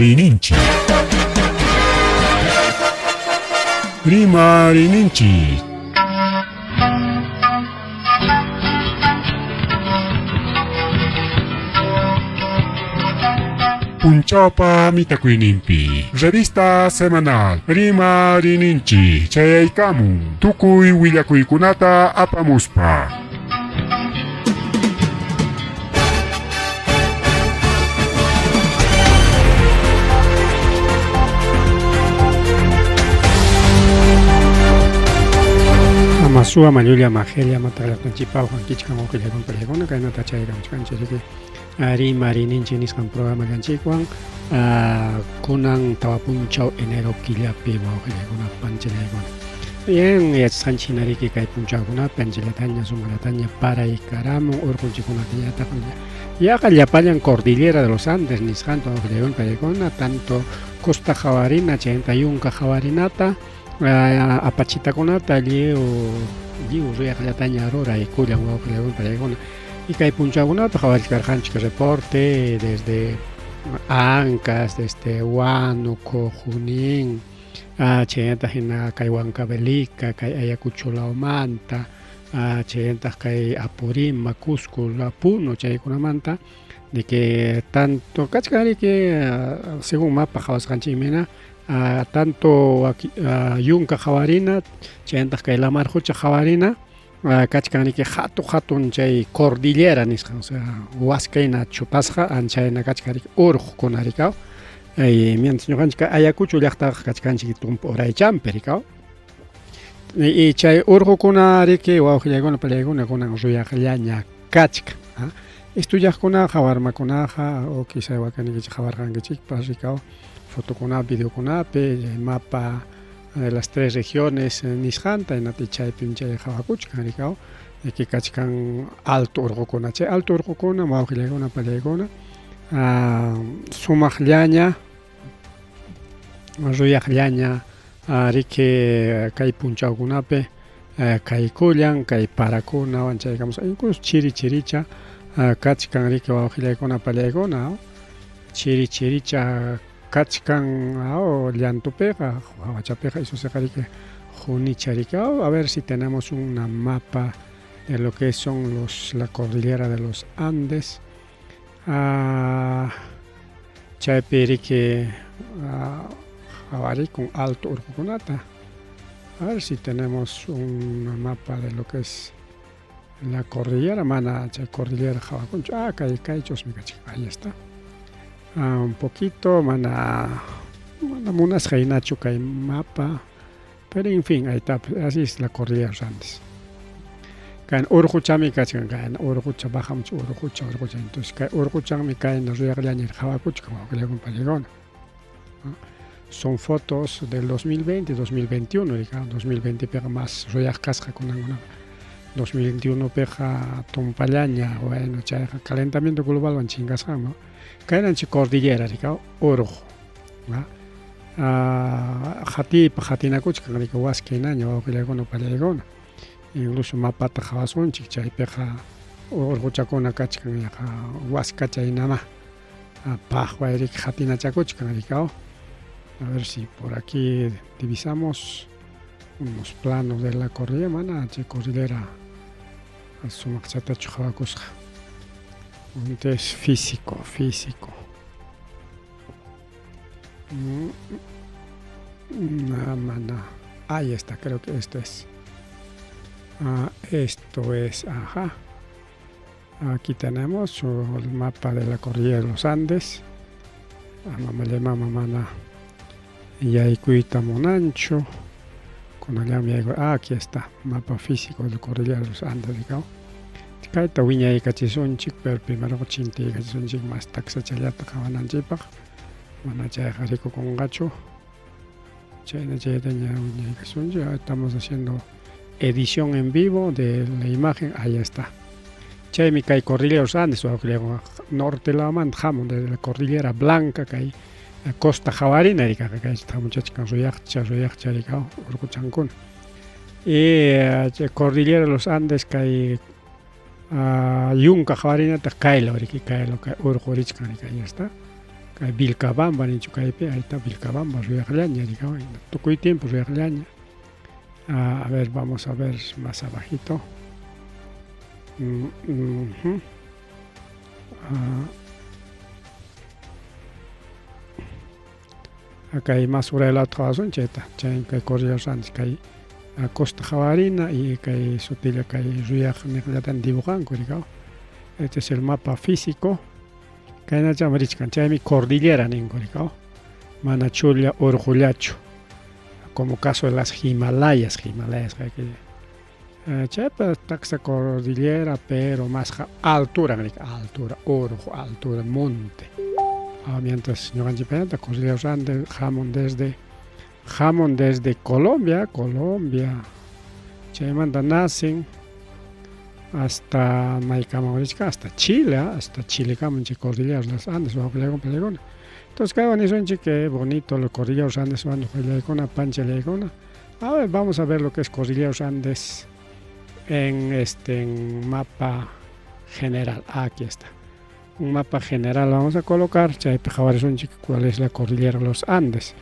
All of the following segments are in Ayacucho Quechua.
Rimariyninchik. Rimariyninchik. Punchawpa mitakuyninpi revista semanal Rimariyninchik chayaykamun tukuy willakuykunata apamuspa. Amasua mallulla majella mataqllaqtanchikpa uqankichkan uqillakun pillakuna kaynata chaykamuchkanchik riki rimarininchik nisqan programallanchikwan kunan 4 enero killapi wawqillaykuna panchallaykuna. Bien, yachasqanchik hina riki kay punchawkunapi anchallataña sumaqllataña paraykaramun urqunchikkunatañataq yaqa llapallan cordillera de los Andes nisqanta wawqillaykuna paykuna tanto costa hawarina chaymanta yunka hawarinata apachitakunata lliw lliw ruyaqllataña ruraykullan wawqillaykuna paykuna. Y kay punchawkunapi qhawarichkarqanchik reporte desde Ancas, desde Huánuco, Junín, chaynataq hina kay Huancavelica, kay Ayacucho lawmanta, chaynataq kay Apurímac, Cusco, Puno chaykunamanta, de que tanto kachkan riki según mapa qhawasqanchikmi hina tanto yunka qhawarina chaynataq kay lamar qucha qhawarina kachkan riki hatu hatun chay cordillera nisqan, o sea waskayna chutasqa anchayna kachkan riki urqukuna rikaw. Mientras ñuqanchik Ayacucho llaqtaqa kachkanchik tumpa uraychampi rikaw. Y chay urqukuna riki wawqillaykuna palaykuna kunan ruyaqllaña kachkan. Estudiaqkunaqa warmakunaqa o quizá wakinnikichik qhawarqankichikpas rikaw fotokunapi videokunapi mapa de las tres regiones nisqanta hinaptin chaypim chay qhawakuchkan rikaw ki kachkan alto urqukuna chay alto urqukuna wawqillaykuna pallaykuna sumaqllaña ruyaqllaña riki kay punchawkunapi kaykullan kay parakunawan chaykamusqa incluso chiri chiricha kachkan riki wawqillaykuna pallaykuna chiri chiricha kachkan llantupiqa hawachapiqa isusiqa riki junicha riki a ver si tenemos una mapa de lo que son los la cordillera de los Andes chaypi riki qhawarikun alto urqukunata a ver si tenemos una mapa de lo que es la cordillera mana chay cordillera qhawakunchu kay kaychusmi kachkan ahí está un poquito mana mana munasqa hinachu kay mapa pero en fin ahí está así es la cordillera de los Andes kayna urquchami kachkan kayna urqucha bajamuch urqucha urqucha entonces kay urquchanmi kayna ruyaqllaña qhawakuchkan wawqillaykuna pallaykuna. Son fotos del 2020, 2021, digamos, 2020 piqa más ruyaq kasqa kunankunaqa. 2021 piqa tumpallaña, bueno, chayqa calentamiento globalwan chinkasqan, ¿no? Kaynanchik cordillera, rikaw, urqu, ¿no? Qatiypa qatinakuchkan, rika, waska hinaña wawqillaykuna pallaykuna. Incluso mapata qhawasunchik, chaypiqa urquchakuna kachkan yaqa waskacha hinamá. Paqway riki qatinachakuchkan rikaw. A ver si por aquí divisamos unos planos de la cordillera, mana chay cordillera sumaqchatachu qhawakusqa. Entonces físico, físico. Mana. Ahí está, creo que esto es. Esto es, ajá. Aquí tenemos el mapa de la cordillera de los Andes. Mama mana yaykuyta munanchu. Kunallanmi yayku. Aquí está, mapa físico de la cordillera de los Andes. Kayta wiñaykachisunchik, pero primero chintiykachisunchik mas taksachallata qhawananchikpaq. Mana chayqa rikukunqachu. Chayna chaytaña wiñaykasunchik. Estamos haciendo edición en vivo de la imagen. Ahí está. Chaymi kay cordillera de los Andes, norte lawmanta hamun desde la cordillera blanca kay costa jawarina rikaqa kay hamuchachkan ruyaqcha ruyaqcha rikaw urquchankuna. Y chay cordillera de los Andes kay yunka jawarinataq kaylaw riki kaylaw kay urqu richkan riki ahí está. Kay Vilcabamba ninchu kaypi, ahí está Vilcabamba ruyaqllaña rikaw, tukuy tiempo ruyaqllaña. A ver, vamos a ver más abajito. Kay más uraylaw qhawasun chayta, chay kay Cordillera Andes kay costa qhawarina y kay sutilla kay ruyaq niqllatan dibujanku rikaw. Este es el mapa físico. Kaynacham richkan, chaymi cordillera ninku rikaw. Mana chulla urqullachu. Como caso de las Himalayas, Himalayas chaypa taksa cordillera, pero más altura, altura, urqu, altura, monte. Mientras ñuqanchikpayanta Cordillera Andes hamun desde Colombia, Colombia, chaymanta nacen hasta maykaman richkan, hasta Chile, hasta Chile kaman chay Cordillera de los Andes, wawqillaykuna. Entonces kaywan nisunchik que bonito los Cordillera de los Andes, wawqillaykuna, panchallaykuna. A ver, vamos a ver lo que es Cordillera de los Andes en este en mapa general. Aquí está. Un mapa general vamos a colocar. Chaypi qhawarisunchik cuál es la Cordillera de los Andes.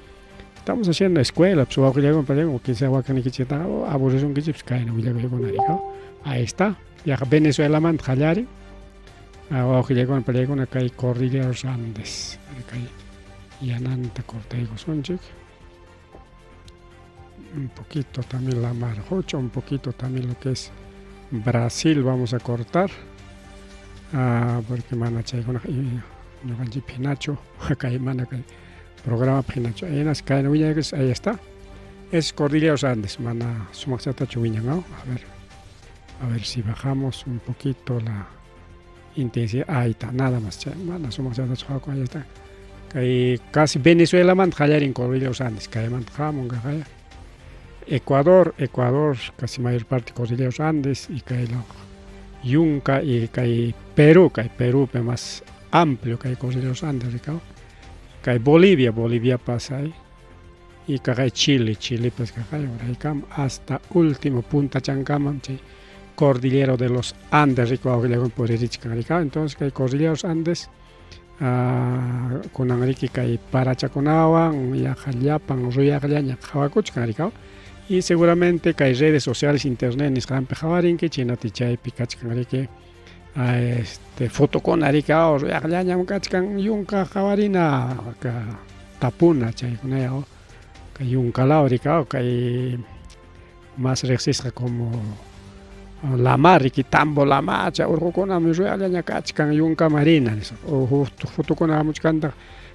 Estamos haciendo escuela, pues wawqillaykuna, quizá wakinnikichikta aburrisunkichik, pues kayna willakuykuna rikaw. Ahí está. Yaqa Venezuelamanta qallarin. Wawqillaykuna, pallaykuna kay Cordillera de los Andes. Kay yananta cortaykusunchik. Un poquito también la mar Jocha, un poquito también lo que es Brasil vamos a cortar. Porque mana chaykuna ñuqanchik phinachu, kay mana kay programa phinachu. Aynas kayna wiñaykus, ahí está. Es Cordillera de los Andes, mana sumaqchatachu wiñan, ¿no? A ver si bajamos un poquito la intensidad. Ahí está, nada más. Chay, mana sumaqchatachu haku, ahí está. Kay casi Venezuelamanta qallarin Cordillera de los Andes, kaymanta hamun kaqaya. Ecuador, Ecuador, casi mayor parte Cordillera de los Andes y kay Yunka y kay Perú, kay Perú pe más amplio kay Cordillera de los Andes, rikaw. Kay Bolivia, Bolivia pasa ahí. Y kay Chile, Chile pues kaqay uraykam hasta último punta chankamam chay Cordillera de los Andes rikaw puririchkan rikaw. Entonces kay Cordillera de los Andes kunan riki kay parachakunawan yaqa llapan ruyaqllaña qhawakuchkan rikaw. Y seguramente kay redes sociales, internet nisqanpi qhawarinki, chinati chaypi kachkan riki fotokuna rikaw ruyaqllañam kachkan yunka qhawarina ka tapuna chaykunaya kay yunkalaw rikaw kay más riqsisqa como Lamar riki Tambo Lamar chay urqukunam ruyaqllaña kachkan yunka marina nispa. O fotokuna hamuchkantaq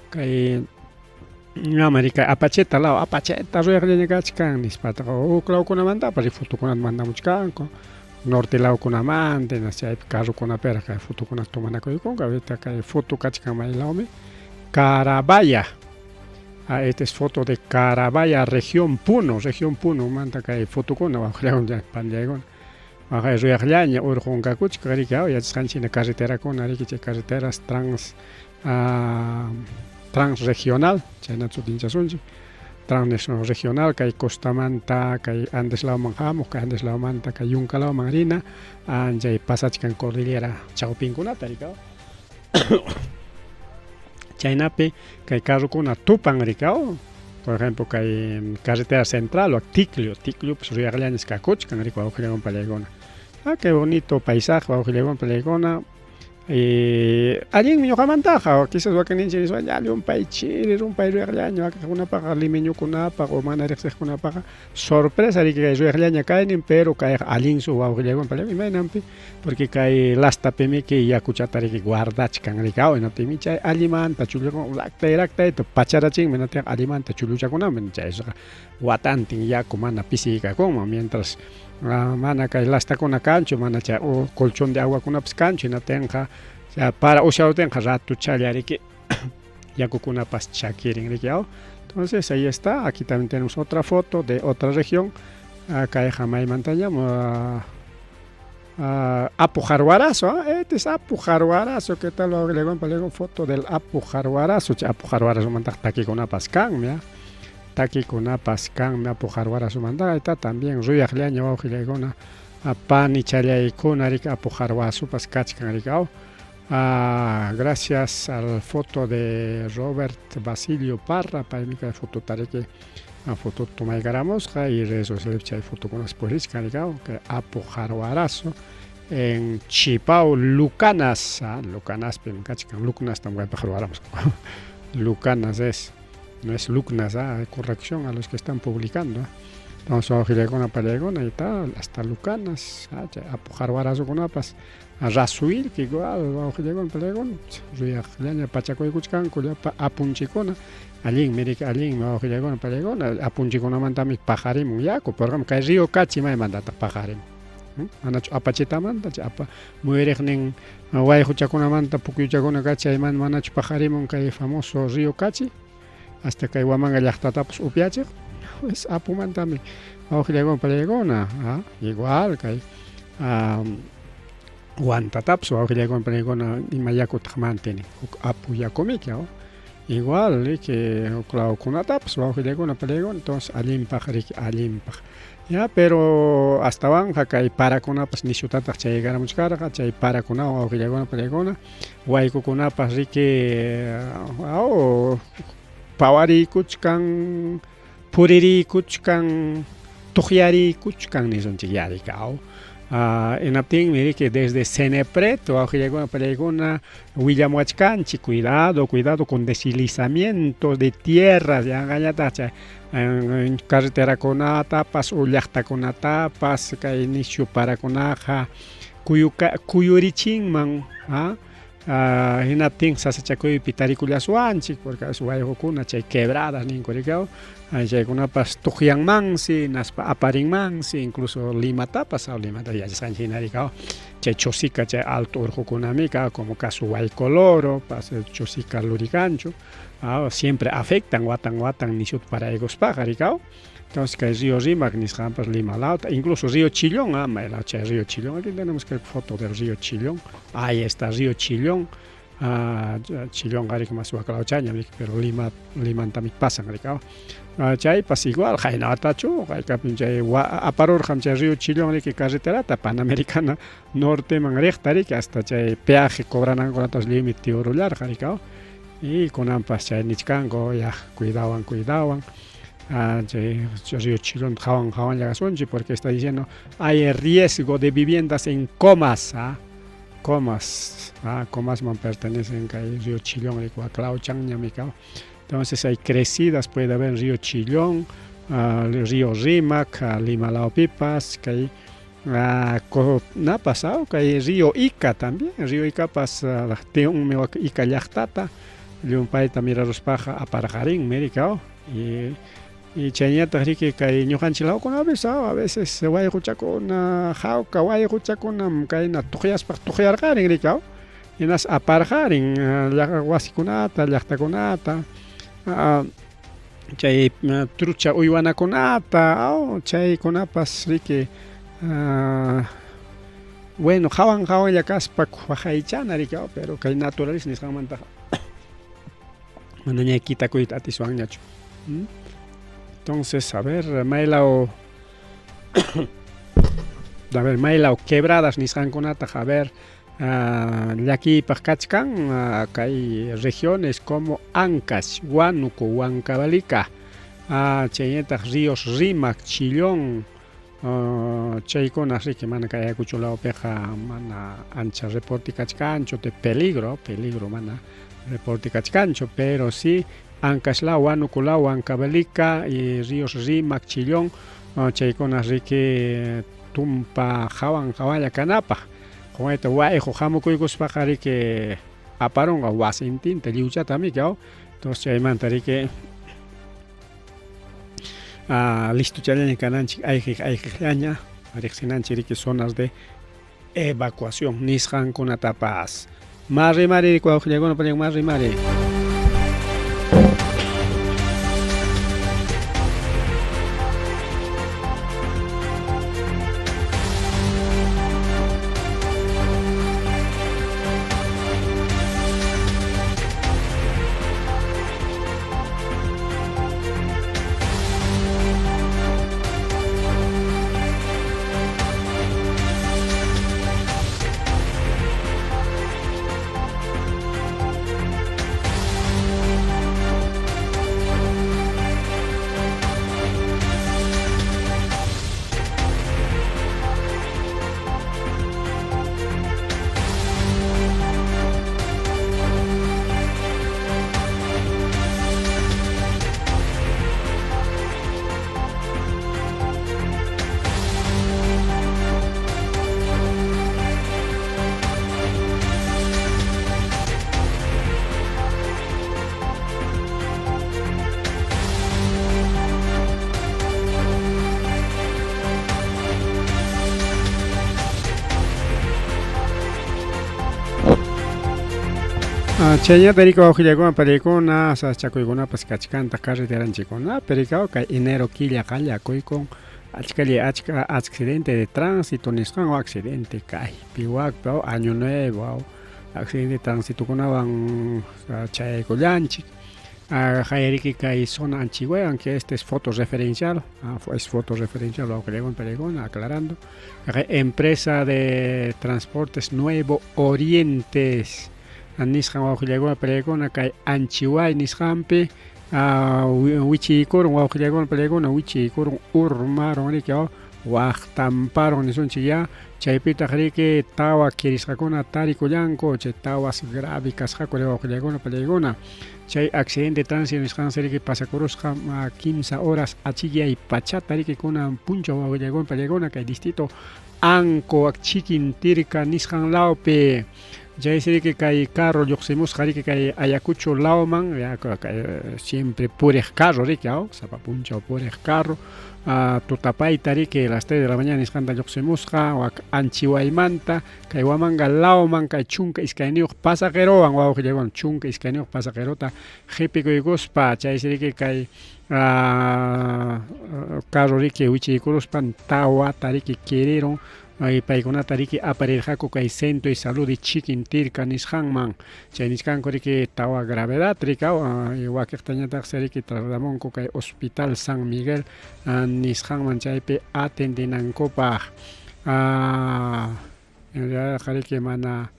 kay ñama riki Apacheta law, Apacheta ruyaqllaña kachkan nispataq huk lawkunamantapas fotokunata mandamuchkanku norte lawkunamanta chaypi carrokunapiraq kay fotokunata tomanakuykunku. Ahorita kay foto kachkan maylawmi Carabaya. Esta es foto de Carabaya, región Puno, región Puno manta kay fotokuna wawqillaykuna panllaykuna. Waqay ruyaqllaña urqunkakuchka riki yachasqanchik carreterakuna riki chay carreteras transregional, chaynata sutinchasunchik, transregional kay costamanta kay Andes lawman hamuq, kay Andes lawmanta kay yunka lawman rina, chay pasachkan cordillera chawpinkunata rikaw. Chaynapi kay carrokuna tupan rikaw. Por ejemplo, kay carretera central o Ticlio, Ticlio pues ruyaqllañas kakuchkan rikaw wawqillaykuna pallaykuna. Qué bonito paisaje wawqillaykuna pallaykuna. Allinmi ñuqamantaqa, quizás wakinninchik nispa ya llumpay chiri, llumpay ruyaqllaña, wakinkunapaqa limeñukunapaq o mana riqsiqkunapaqa sorpresa riki kay ruyaqllaña kaynin, pero kayqa allinsu wawqillaykuna pallaykuna, imaynanpi, porque kay lastapimiki yakuchata riki guardachkan rikaw, hinaptinmi chay allimanta chulluchakun raktay raktayta pacharachinmi, hinaptinqa allimanta chulluchakunanmi, chayqa watantin yaku mana pisiykakunman, mientras mana kay lastakuna kanchu, mana chay colchón de aguakunapas kanchu, hinaptinqa para usharuptinqa ratuchalla riki yakukunapas chakirin riki. Entonces ahí está, aquí también tenemos otra foto de otra región, kayqa maymantañam Apu Jarhuarazo, este es Apu Jarhuarazo, ¿qué tal? Le foto del Apu Jarhuarazo, Apu Jarhuarazo mantaq takikunapas kanmi, takikunapas kanmi Apu Jarhuarazo mantaq, ahí está también ruyaqllaña wawqillaykuna, panichallaykuna riki Apu Jarhuarazopas kachkan riki. Gracias al foto de Robert Basilio Parra, paymi kay fotota riki fotota tomaykaramusqa y redes sociales chay fotokunas purichkan rikaw kay Apu Jaruarazo en Chipao, Lucanas, Lucanaspim kachkan, Lucnastam kaypaq ruwaramusqa Lucanas es, no es Lucnas, corrección a los que están publicando. Entonces, wawqillaykuna pallaykuna y tal, hasta Lucanas, chay Apu Jaruarazokunapas Rasuilki igual wawqillaykuna pallaykuna ruyaqllaña pachakuykuchkanku llapa apunchikuna allinmi riki allinmi wawqillaykuna pallaykuna apunchikunamantami paqarimun yaku por ejemplo kay río Cachi maymantataq paqarimun manachu apachitamanta chay apa muyuriqnin wayquchakunamanta pukyuchakuna kachi chaymanta manachu paqarimun kay famoso río Cachi hasta kay Huamanga llaqtatapas upyachiq pues apumantami wawqillaykuna pallaykuna igual kay Huantatapas wawqillaykuna pallaykuna ima yakutaq mantinin huk apu yakumiki igual riki huk lawkunatapas wawqillaykuna pallaykuna entonces allinpaq riki allinpaq ya pero astawanqa kay parakunapas nishutataq chaykaramuchkarqa chay parakunawan wawqillaykuna pallaykuna waykukunapas riki pawariykuchkan puririykuchkan tuqyariykuchkan nisunchik ya riki aw hinaptinmi riki desde Cenepred wawqillaykuna pallaykuna willamuwachkanchik cuidado cuidado con deslizamiento de tierras yanqañataq chay carreterakunatapas o llaqtakunatapas kay nisyu parakunaqa kuyurichinman hinaptin sasachakuypi tarikullasuwanchik porque a veces wayqukuna chay quebradas ninku riki chaykunapas tuqyanmansi hinaspa aparinmansi incluso Limatapas Limata yachasqanchik hina riki chay Chosica chay alto urqukunami como caso Huaycoloro Chosica Lurigancho siempre afectan watan watan nishuta paraykuspaqa riki entonces kay río Rímac nisqanpas Lima lawta incluso río Chillón maylaw chay río Chillón aquí tenemos que foto del río Chillón ahí está río Chillón Chillón riki mas waklawchaña pero Lima Limantami pasan riki chaypas igual haynatachu haykapim chay aparurqam chay río Chillón riki carreterata Panamericana norteman riqta riki hasta chay peaje cobranankunatas lliwmi tiurullarqa riki y kunanpas chay nichkanku ya cuidawan cuidawan chay río Chillón hawan hawanlla kasunchik porque está diciendo hay riesgo de viviendas en comas comas comasman pertenecen kay río Chillón riki waklawchanñami entonces hay crecidas puede haber en río Chillón río Rímac Lima lawpipas kay napas kay río Ica también río Icapas tiunmi Ica llaqtata llumpayta miraruspaqa aparqarinmi riki y chayñataq riki kay ñuqanchik lawkunapis a veces wayquchakuna hawka wayquchakunam kayna tuqyaspa tuqyarqarin riki hinas aparqarin wasikunata llaqtakunata chay trucha uywanakunata chaykunapas riki bueno hawan hawanlla kaspa waqaychana riki pero kay naturaleza nisqanmantaqa manaña kitakuyta atiswanñachu entonces a ver maylaw a ver maylaw quebradas nisqankunataq a ver llakiypaq kachkan kay regiones como Ancash, Huánuco, Huancavelica chaynataq ríos Rímac, Chillón chaykuna riki mana kay Ayacucho lawpiqa mana ancha reporte kachkanchu de peligro peligro mana reporte kachkanchu pero sí Ancash law, Huánuco law, Huancavelica y ríos Rímac, Chillón chaykuna riki tumpa hawan hawanlla kanapaq qunqayta wayqu hamukuykuspaqa riki aparunqa wasintinta lliwchata miki entonces chaymanta riki listochallaña kananchik ayqiq ayqiqllaña riqsinanchik riki zonas de evacuación nisqankunatapas mari mari wawqillaykuna mari mari. Chaynata riki wawqillakuna panikuna sasachakuykunapas kachkantaq carreteranchikkunapi riki kay enero killa qallakuykun achkalla achka accidente de tránsito nisqanwan accidente kaypi wakpi año nuevo accidente de tránsitokunawan chayaykullanchik. Riki kay zona Anchigüe, aunque este es foto referencial, es foto referencial, wawqillakuna panikuna aclarando. Empresa de Transportes Nuevo Orientes nisqan wawqillakuna panikuna kay Anchihuay nisqanpi wichiykurun wawqillakuna panikuna wichiykurun urmarun riki waqtamparun nisunchik ya chaypitaq riki tawa kirisqakuna tarikullanku chay tawas grave kasqaku wawqillakuna panikuna chay accidente de tránsito nisqansi riki pasakurusqa 15 horas achikyay pachata riki kunan punchaw wawqillakuna panikuna kay distrito Anco Chiquintirca nisqan lawpi chaysi riki kay carro lluqsimusqa riki kay Ayacucho lawman siempre puriq carro riki sapa punchaw puriq carro tutapayta riki las 3 de la mañana nisqanta lluqsimusqa wak Anchihuaymanta kay Huamanga lawman kay 12 pasajerowan wawqillakuna 12 pasajerota qhipikuykuspa chaysi riki kay carro riki wichiykuruspan tawata riki kirirun paykunata riki aparirqaku kay Centro de Salud de Chiquintirca nisqanman chay nichkanku riki tawa gravedad riki wakiqtañataqsi riki trasladamunku kay Hospital San Miguel nisqanman chaypi atendinankupaq. En realidad riki mana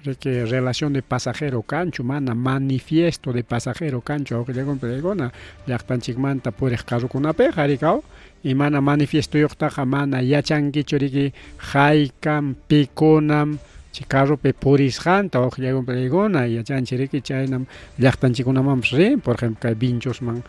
riki relación de pasajero kanchu, mana manifiesto de pasajero kanchu wawqillakuna panikuna llaqtanchikmanta puriq carrokunapiqa riki y mana manifiestoyuqtaqa mana yachankichu riki haykam pikunam chay carropi purisqanta wawqillakuna panikuna yachanchik riki chaynam llaqtanchikkunamanpas rin, por ejemplo kay Vinchosman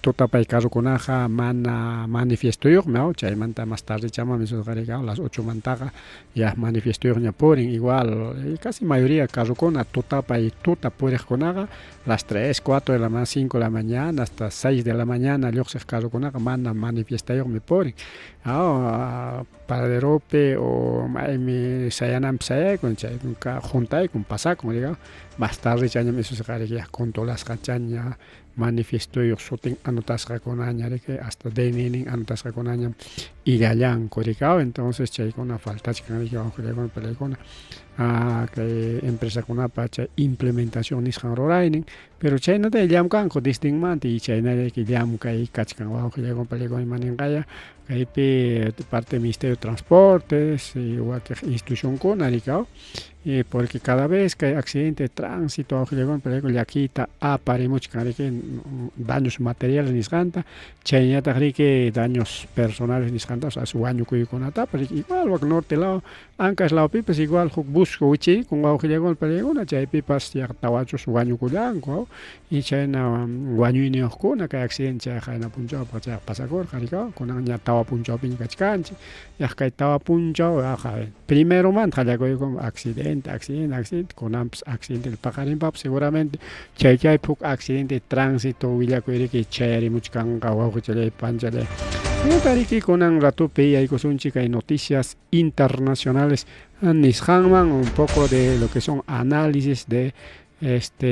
tutapay carrokunaqa mana manifiestoyuqmi chaymanta más tardechamanmi riki las 8 mantaqa ya manifiestoyuqña purin igual casi mayoría carrokuna tutapay tuta puriqkunaqa las 3, 4 de la mañana, 5 de la mañana hasta 6 de la mañana lluqsiq carrokunaqa mana manifiestayuqmi purin paraderopi o maymi sayananpi sayaykun chaypi juntaykun pasakun riki más tardechañam esos riki ya controlasqachaña manifiestoyuq sutin anotasqakunaña riki hasta DNI anotasqakunañam illallanku riki entonces chaykuna faltachkan riki wawqillakuna panikuna kay empresakunapa chay implementación nisqan ruraynin pero chaynata llamkanku distinmanta y chaynallayki llamkay kachkan wawqillakuna panikuna ima ninqaya kaypi parte del Ministerio de Transportes y wakiq institucionkuna riki porque cada vez que hay accidente de tránsito wawqillakuna panikuna llakiyta aparimuchkan riki daños materiales nisqanta chaynallataq riki daños personales nisqantapas as wañukuykunatapas riki igual wak norte law Ancash lawpipas igual huk bus wichiykun wawqillakuna panikuna chaypipas yaqa tawachus wañukullanku y chayna wañuyniyuqkuna kay accidente chay qayna punchawpaq chayqa pasakurqa riki kunanña tawa punchawpiña kachkanchik yaqa kay tawa punchaw yaqa primeromanta qallakuyku accidente accidente accidente kunanpas accidente paqarinpapas seguramente chay chaypi huk accidente de tránsito willakuy riki chayarimuchkanqa wawqichallay panchalay. Riki kunan ratupi yaykusunchik kay noticias internacionales nisqanman un poco de lo que son análisis de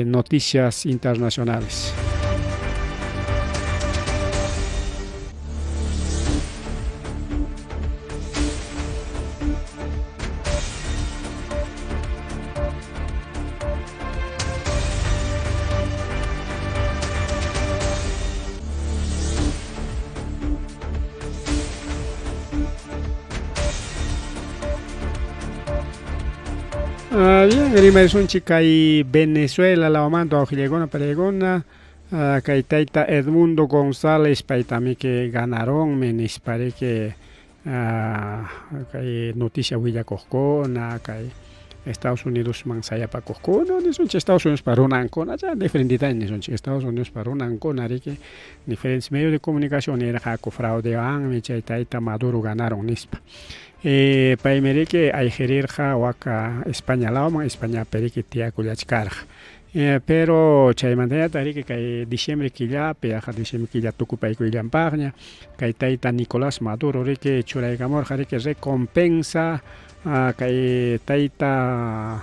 noticias internacionales. Bien, rimaysunchik kay Venezuela lawmanta wawqillakuna panikuna kay tayta Edmundo González paytamiki ganarunmi nispa riki kay noticia willakuqkuna kay Estados Unidosman sayapakuqkuna nisunchik Estados Unidospa runankuna chay diferentetaña nisunchik Estados Unidospa runankuna riki diferentes medios de comunicación nirqaku fraudewanmi chay tayta Maduro ganaron nispa. Paymi riki ayqirirqa waka España lawman Españapi riki tiyakullachkarqa pero chaymantañataq riki kay diciembre killapi yaqa diciembre killa tukupaykuyllanpaqña kay tayta Nicolás Maduro riki churaykamurqa riki recompensa kay tayta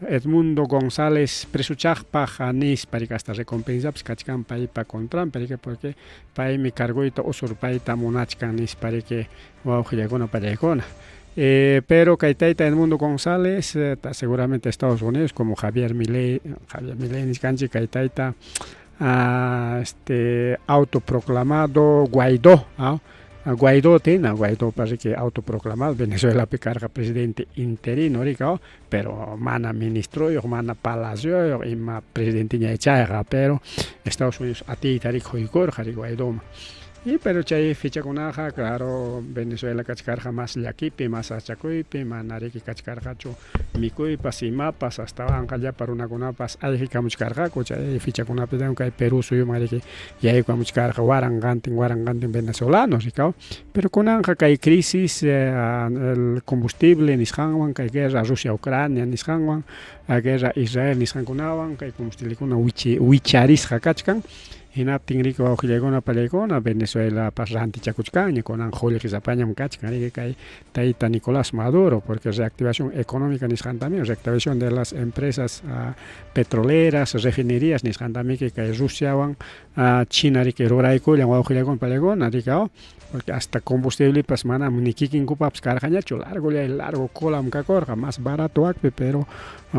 Edmundo González presuchaqpaq nispa riki hasta recompensapas kachkan paypa contranpi riki porque paymi cargoyta usurpayta munachkan nispa riki wawqillakuna pallaykuna. Pero kay tayta Edmundo González seguramente Estados Unidos como Javier Milei, Javier Milei nichkanchik kay tayta este autoproclamado Guaidó, Guaidó tina, Guaidó riki autoproclamado Venezuelapi karqa presidente interino riki, pero mana ministroyuq, mana palacioyuq, ima presidenteña chayqa, pero Estados Unidos atiyta riki quykurqa riki Guaidóman. Y pero chay fechakunaqa, claro, Venezuela kachkarqa mas llakipi, mas sasachakuypi, mana riki kachkarqachu mikuypas, imapas, astawanqa llapa runakunapas ayqikamuchkarqaku chay fechakunapi kay Perú suyuman riki yaykamuchkarqa waranqantin, waranqantin venezolanos rikaw. Pero kunanqa kay crisis el combustible nisqanwan, kay guerra Rusia-Ucrania nisqanwan, guerra Israel nisqankunawan, kay combustiblekuna wicharisqa kachkan. Hinaptin riki wawqillaykuna pallaykuna Venezuelapas rantichakuchkanña kunan qullqisapañam kachkan riki kay tayta Nicolás Maduro porque reactivación económica nisqan también, reactivación de las empresas petroleras, refinerías nisqantamiki kay Rusiawan China riki ruraykullan wawqillaykuna pallaykuna riki porque hasta combustiblepas manam ni kikinkupapas karqañachu, largollay largo colam kakurqa, más barato akpi, pero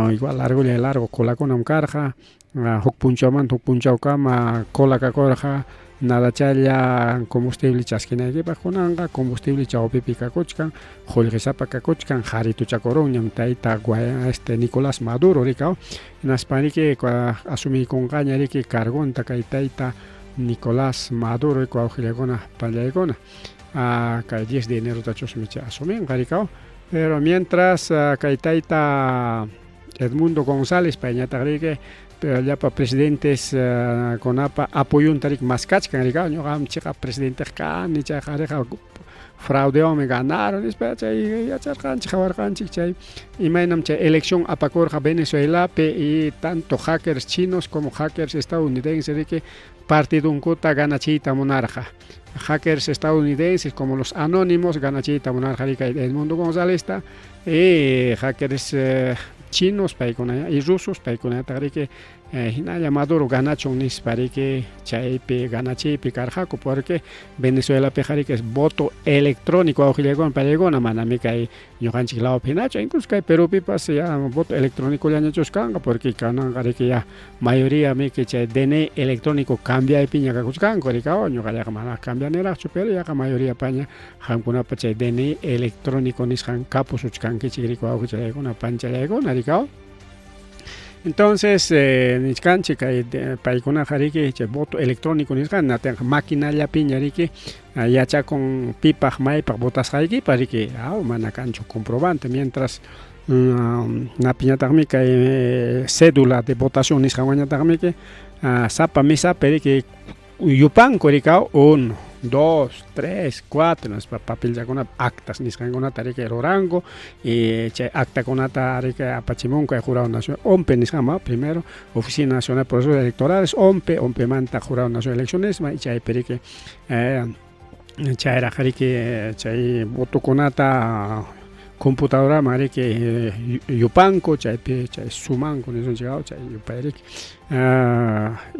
igual largollay largo colakunam karqa, huk punchawmanta huk punchawkama cola kakurqa nadachalla combustible chaskinaykipaq. Kunanqa combustible chawpipi kakuchkan, qullqisapa kakuchkan, harituchakurunñam tayta este Nicolás Maduro rikaw. Hinaspa riki asumiykunqaña riki cargonta kay tayta Nicolás Maduro wawqillaykuna pallaykuna, kay 10 de enero tachusmi chay asuminqa rikaw. Pero mientras kay tayta Edmundo González payñataq riki llapa presidentes kunapa apoyunta riki maskachkan rikaw, ñuqam chiqap presidenteqa kani, chayqa riqa fraudewanmi ganaron nispa. Chay yacharqanchik, qawarqanchik chay imaynam chay elección apakurqa Venezuelapi y tanto hackers chinos como hackers estadounidenses riki partidunkuta ganachiyta munarqa. Hackers estadounidenses como los anónimos ganachiyta munarqa riki Edmundo Gonzalezta y hackers chinos paykuna y rusos paykunataq riki hinalla Maduro ganachun nispa riki chaypi ganachiypi karqaku porque Venezuelapiqa riki es voto electrónico wawqillaykuna pallaykuna, manami kay ñuqanchik lawpi hinachu, incluso kay Perupipas ya voto electrónicollañachus kanqa porque kananqa riki ya mayoría miki chay DNI electrónico cambiaypiña kakuchkanku riki. Ñuqallaqa mana cambianiraqchu, pero yaqa mayoría paña qamkunapa chay DNI electrónico nisqan kapusuchkankichik riki wawqichallaykuna panchallaykuna riki. Entonces, nichkanchik kay paykunaqa riki chay voto electrónico nisqan natinqa maquinallapiña riki yachakun pipaq maypaq votasqaykipa riki, mana kanchu comprobante, mientras napiñataqmi kay cédula de votación nisqanwanñataqmi sapa mesapi riki yupanku riki, 1, 2, 3, 4 nispa papelllakuna actas nisqankunata riki ruranku y chay actakunata riki apachimunku kay Jurado Nacional ONPE nisqanman, primero Oficina Nacional de Procesos Electorales, ONPE, ONPEmanta Jurado Nacional de Elecciones y chaypi riki chayraq riki chay votokunata computadoraman riki yupanku chaypi chay sumanku nisunchik chay yupay riki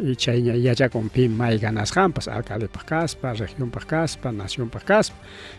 y chayña yachakun pi may ganasqanpas alcaldepaq kaspa, regionpaq kaspa, nacionpaq kaspa.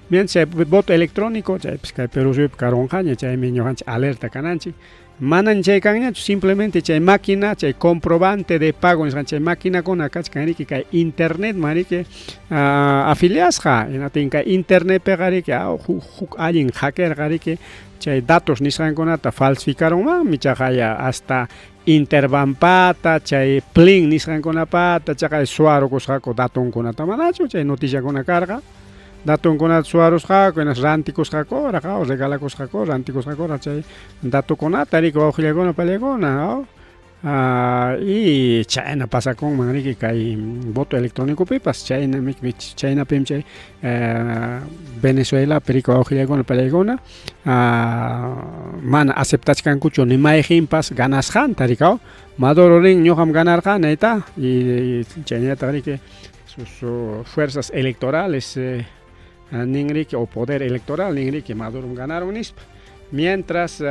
Mientras chay voto electrónico chaypis kay Perú suyupi karunqaña, chaymi ñuqanchik alerta kananchik. Manan chay kanñachu, simplemente chay máquina, chay comprobante de pago nisqan chay maquinakuna kachkan riki kay internetman riki afiliasqa, hinaptin kay internetpiqa riki huk allin hackerqa riki chay datos nisqankunata falsificarunmanmi, chaqa ya hasta Interbanpata, chay Plin nisqankunapata, chaqay suwarukusqaku datonkunata, manachu chay noticiakuna karqa? Datonkunata suwarusqaku, hinas rantikusqakuraq, regalakusqaku, rantikusqakuraq chay datokunata riki wawqillakuna pallaykuna. Y chayna pasakunman riki kay voto electrónicopipas, chayna chaynapim chay Venezuelapi riki wawqillaykuna pallaykuna mana aceptachkankuchu ni mayqinpas ganasqanta riki. Maduro rin ñuqam ganarqani ayta y chaynallataq riki sus fuerzas electorales nin riki o poder electoral nin riki Madurom ganaron nispa. Mientras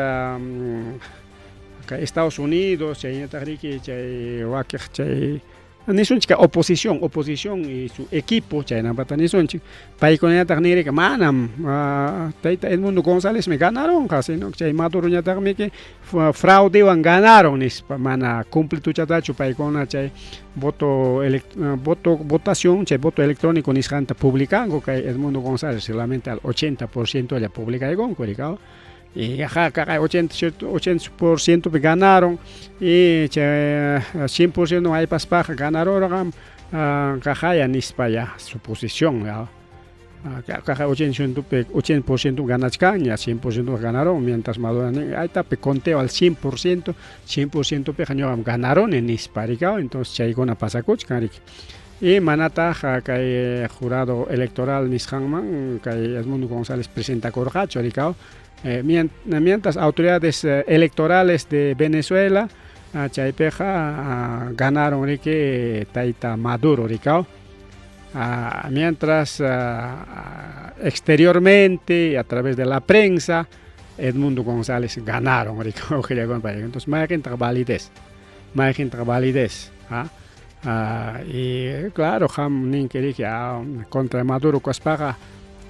Kay Estados Unidos chaynataq riki chay wakiq chay nisunchik oposición, oposición y su equipo chaynapata nisunchik, paykunañataq ninriki manam tayta Edmundo Gonzalezmi ganarunqa, sino chay Maduroñataqmiki fraudewan ganaron nispa, mana cumplituchatachu paykuna chay voto voto votación, chay voto electrónico nisqanta publicanku kay Edmundo González solamente al 80% lla publicaykunku rikaw. Y ajá, 80% pi ganaron y chay 100% aypaspaqa ganarurqam qaqaya nispa ya suposición ya. Qaqa 80% ganachkanña, 100% ganaron, mientras Maduro nin aytapi conteo al 100%, 100% piqa ñuqam ganaruni nispa rikaw, entonces chaykuna pasakuchkan riki. Y manataq kay jurado electoral nisqanman kay Edmundo González presentakurqachu rikaw. Mientras autoridades electorales de Venezuela chaypiqa ganaron riki tayta Maduro rikaw. Mientras exteriormente a través de la prensa Edmundo González ganaron rikaw. Entonces mayqintaq validez, mayqintaq validez. Y claro, qam ninki riki contra Maduro kaspaqa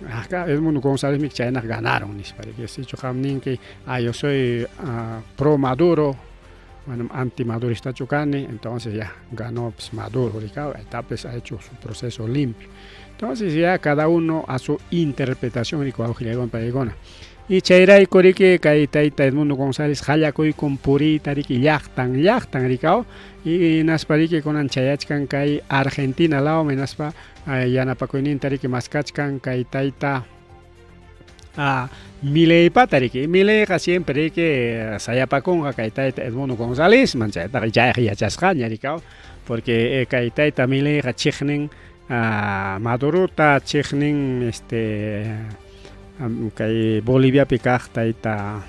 acá Edmundo González mi chaynaq ganaron nispa riki. Sichu qam ninki yo soy pro Maduro, bueno, anti maduristachu kani, entonces ya ganó pues Maduro rikaw, pues ha hecho su proceso limpio. Entonces ya cada uno a su interpretación riki wawqillaykuna paykuna. Y chayrayku riki kay tayta Edmundo González qallakuykun puriyta riki llaqtan llaqtan rikaw, y hinaspa riki kunan chayachkan kay Argentina lawman, hinaspa yanapakuyninta riki maskachkan kay tayta Mileypata riki. Mileyqa siempre riki sayapakunqa kay tayta Edmundo Gonzálezman, chaytaqa chayqa yachasqaña rikaw, porque kay tayta Mileyqa chiqnin Madurota, chiqnin kay Boliviapi kaq tayta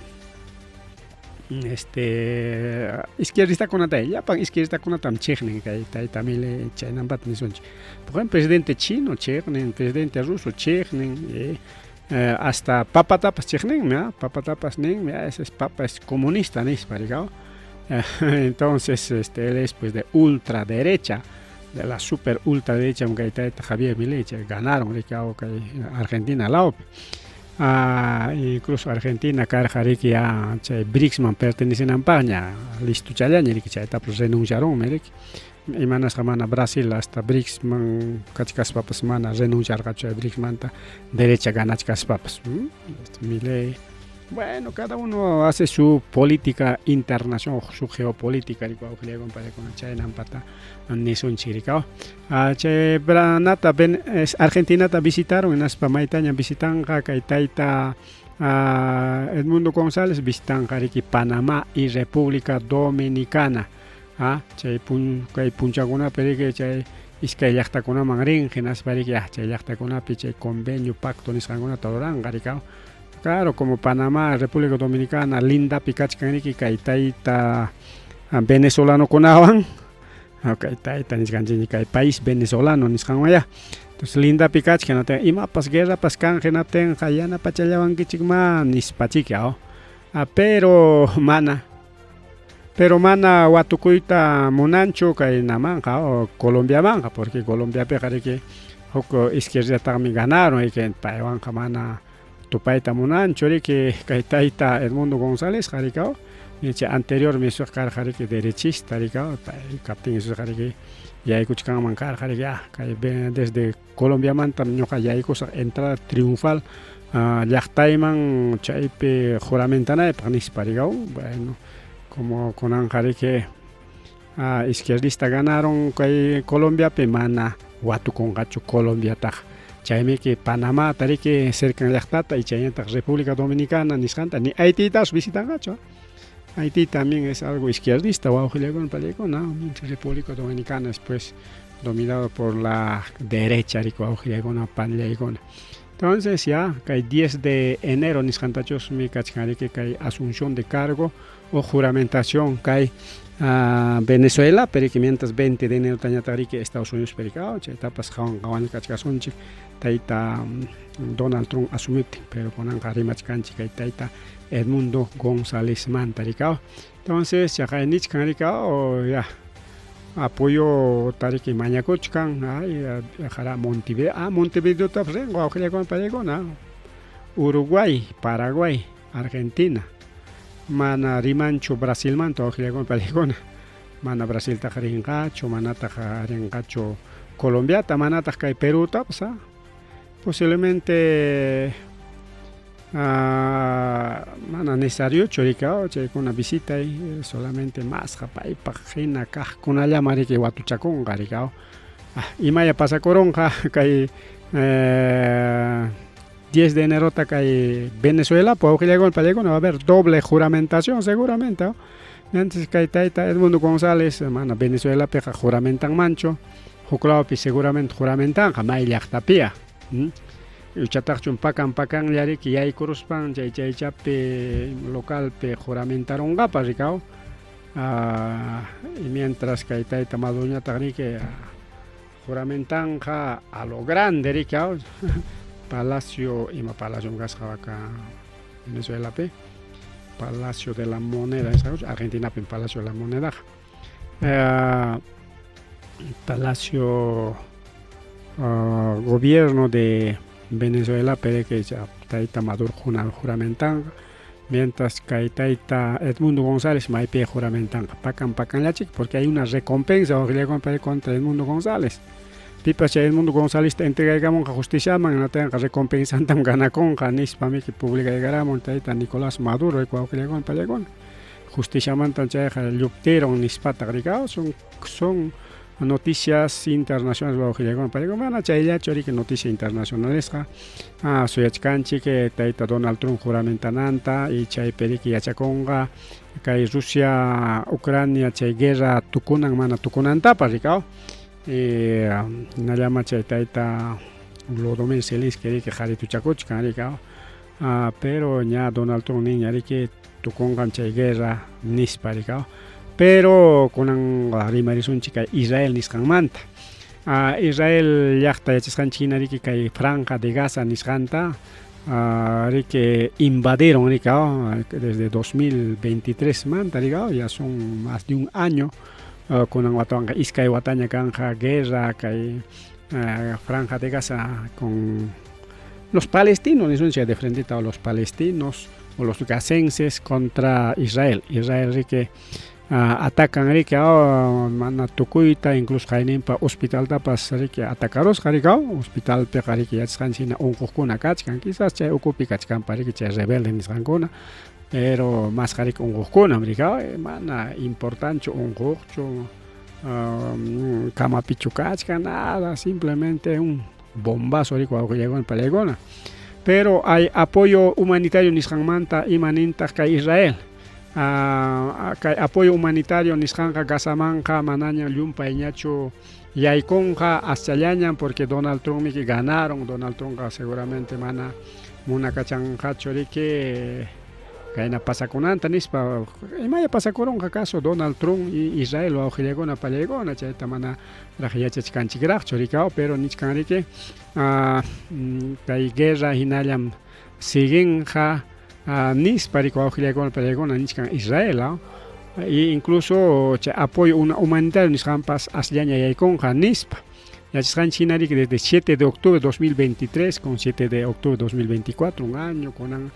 izquierdistakunata, llapan izquierdistakunatam chiqnin kay tayta Milei, chaynampata nisunchik. Por ejemplo, presidente chino chiqnin, presidente ruso chiqnin, hasta papatapas chiqninmi, papatapas ninmi, ese es papa es comunista nispa rikaw. Entonces él es pues de ultraderecha, de la super ultraderecha kay tayta Javier Milei, ganaron rikaw kay Argentina lawpi. Incluso Argentina karqa riki ya chay BRICSman pertenecenanpaqña listuchallaña riki, chaytapas renunciarunmi riki. Imanasqa mana Brasil hasta BRICSman kachkaspapas mana renunciarqachu chay BRICSmanta derecha ganachkaspapas. Milei, bueno, cada uno hace su política internacional, su geopolítica, wawqillaykuna chaynampata nisunchik rikaw. Chay nata Argentinata visitaron, hinaspa maytaña visitanqa kay tayta Edmundo González, visitanqa riki Panamá y República Dominicana. Chay kay punchakunapi riki chay iskay llaqtakunaman rin, hinaspa riki chay llaqtakunapi chay convenio, pacto nisqankunata ruranqa rikaw. Claro, como Panamá, República Dominicana lindapi kachkan riki kay tayta venezolanokunawan, kay tayta nisqanchik kay país venezolano nisqanwan ya. Entonces lindapi kachkan, imapas guerrapas kan hinaptinqa yanapachallawankichikma nispachiki, pero mana pero mana watukuyta munanchu kay namanqa Colombiamanqa, porque Colombiapiqa riki huk izquierdataqmi ganaron, riki paywanqa mana tupayta munanchu riki kay tayta Edmundo Gonzálezqa rikaw. Chay anterior suq karqa riki derechista rikaw, pay kaptin suqa riki yaykuchkanman karqa riki kay desde Colombiamanta ñuqa yaykusaq entrada triunfal llaqtayman chaypi juramentanaypaq nispa rikaw. Bueno, como kunanqa riki izquierdista ganaron kay Colombiapi, mana watukunqachu Colombiataqa. Chaymiki Panamata riki cercan llaqtata y chaynataq República Dominicana nisqanta, ni Haititas visitanqachu. Haití también es algo izquierdista, wawqillaykuna pallaykuna, República Dominicana es pues dominado por la derecha, riki wawqillaykuna pallaykuna. Entonces ya kay 10 de enero nisqantachusmi kachkan riki kay asunción de cargo. Huk juramentación kay Venezuelapi riki mientras 20 de enerotañataq riki Estados Unidospi riki chaytapas qawan qawaña kachkasunchik tayta Donald Trump asumiptin, pero kunanqa rimachkanchik kay tayta Edmundo Gonzálezmanta riki. Entonces chaqay nichkan riki, ya apoyo tariki mañakuchkan, ay jara Montevideo, Montevideotapas rin wawqillakuna paykuna, Uruguay, Paraguay, Argentina, mana rimanchu Brasilmanta wawqillakuna paykuna, mana Brasiltaqa rinqachu, manataq rinqachu Colombiata, manataq kay Perutapas, posiblemente mana necesariochu riki chaykuna visitay, solamente masqa paypaq hina kaqkunallaman riki watuchakunqa riki. Imaya pasakurunqa kay 10 de enerota kay Venezuelapi wawqillakuna paykuna, va a haber doble juramentación seguramente. Entonces kay tayta Edmundo González mana Venezuelapiqa juramentanmanchu, huklawpi seguramente juramentanqa may llaqtapia. Ichataqchun pakan pakanlla riki yaykuruspan chay chaychapi localpi juramentarunqapas rikaw. Y mientras kay tayta Maduroñataq riki juramentanqa a lo grande riki, Palacio, ima palacio kasqa waka Venezuelapi, Palacio de la Moneda, Argentinapim Palacio de la Monedaqa. Palacio Gobierno de Venezuela riki tayta Maduro juramentanqa, mientras kay tayta Edmundo González maypi juramentanqa pakan pakanllachik, porque hay una recompensa wawqillakuna contra Edmundo González. Pipas chay Edmundo Gonzálezta entregaykamunqa justiciaman, hinatinqa recompensantam ganakunqa nispa miki publicaykaramun tayta Nicolás Maduro wawqillakuna paykuna. Justiciamantam chayqa lluptiron nispataq rikaw, son noticias internacionales wawqillakuna paykuna, mana chayllachu riki noticia internacionalesqa. Suyachkanchik tayta Donald Trump juramentananta y chaypi riki yachakunqa kay Rusia Ucrania chay guerra tukunan mana tukunantapas rikaw. Hinallama chay tayta Volodymyr Zelensky riki qarituchakuchkan rikaw. Pero ña Donald Trump niña riki tukunqam chay guerra nispa rikaw. Pero kunan rimarisunchik kay Israel nisqanmanta. Israel llaqta yachasqanchik hina riki kay Franja de Gaza nisqanta riki invadieron rikaw desde 2023 manta rikaw, ya son más de un año. Kunan watawanqa iskay wataña kanja guerra kay Franja de Gaza con los palestinos, nisunchik de frentita, o los palestinos o los gazenses contra Israel. Israel riki atacan riki mana tukuyta, incluso qayninpa hospitaltapas riki atacarusqa rikaw, hospitalpiqa riki yachasqanchik hina unquqkuna kachkan, quizás chay ukupi kachkanpa riki chay rebelde nisqankuna, pero masqa riki unquqkunam rikaw, mana importanchu unquqchu, kamapichu kachkan, nada, simplemente un bombazo riki wawqillakuna pallaykuna. Pero hay apoyo humanitario nisqanmanta ima nintaq kay Israel. Kay apoyo humanitario nisqanqa Gazamanqa manaña llumpayñachu yaykunqa, aschallañam, porque Donald Trump miki ganaron, Donald Trumpqa seguramente mana munakachanqachu riki kayna pasakunanta nispa. Imaya pasakurunqa caso Donald Trump y Israel wawqillakuna pallaykuna, chayta mana raq yachachkanchikraqchu rikaw, pero nichkan riki kay guerra hinallam siguinqa nispa riki wawqillakuna pallaykuna nichkan Israel, y incluso chay apoyo humanitario nisqanpas asllaña yaykunqa nispa. Yachasqanchik hina riki desde 7 de octubre de 2023 con 7 de octubre de 2024, un año, kunan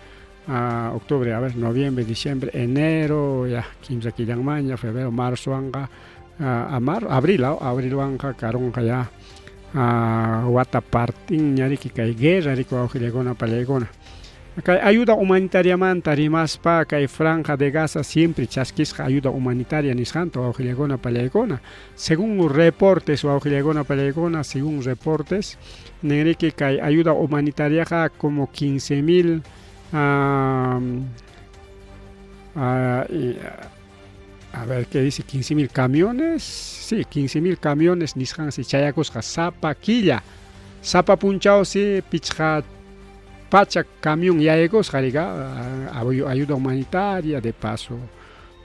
octubre, a ver, noviembre, diciembre, enero, ya kimsa killanmanña, febrero, marzo anqa, abril, abrilwanqa karunqa ya wata partinña riki kay guerra riki wawqillakuna pallaykuna. Kay ayuda humanitariamanta rimaspa, kay Franja de Gaza siempre chaskisqa ayuda humanitaria nisqanta wawqillakuna pallaykuna. Según reportes wawqillakuna pallaykuna, según reportes, ninriki kay ayuda humanitariaqa como 15,000, a ver qué dice, 15,000 camiones, sí, 15,000 camiones nisqansi chayakusqa sapa killa, sapa punchawsi pichqa pachak camión yaykusqa rika, ayuda humanitaria de paso.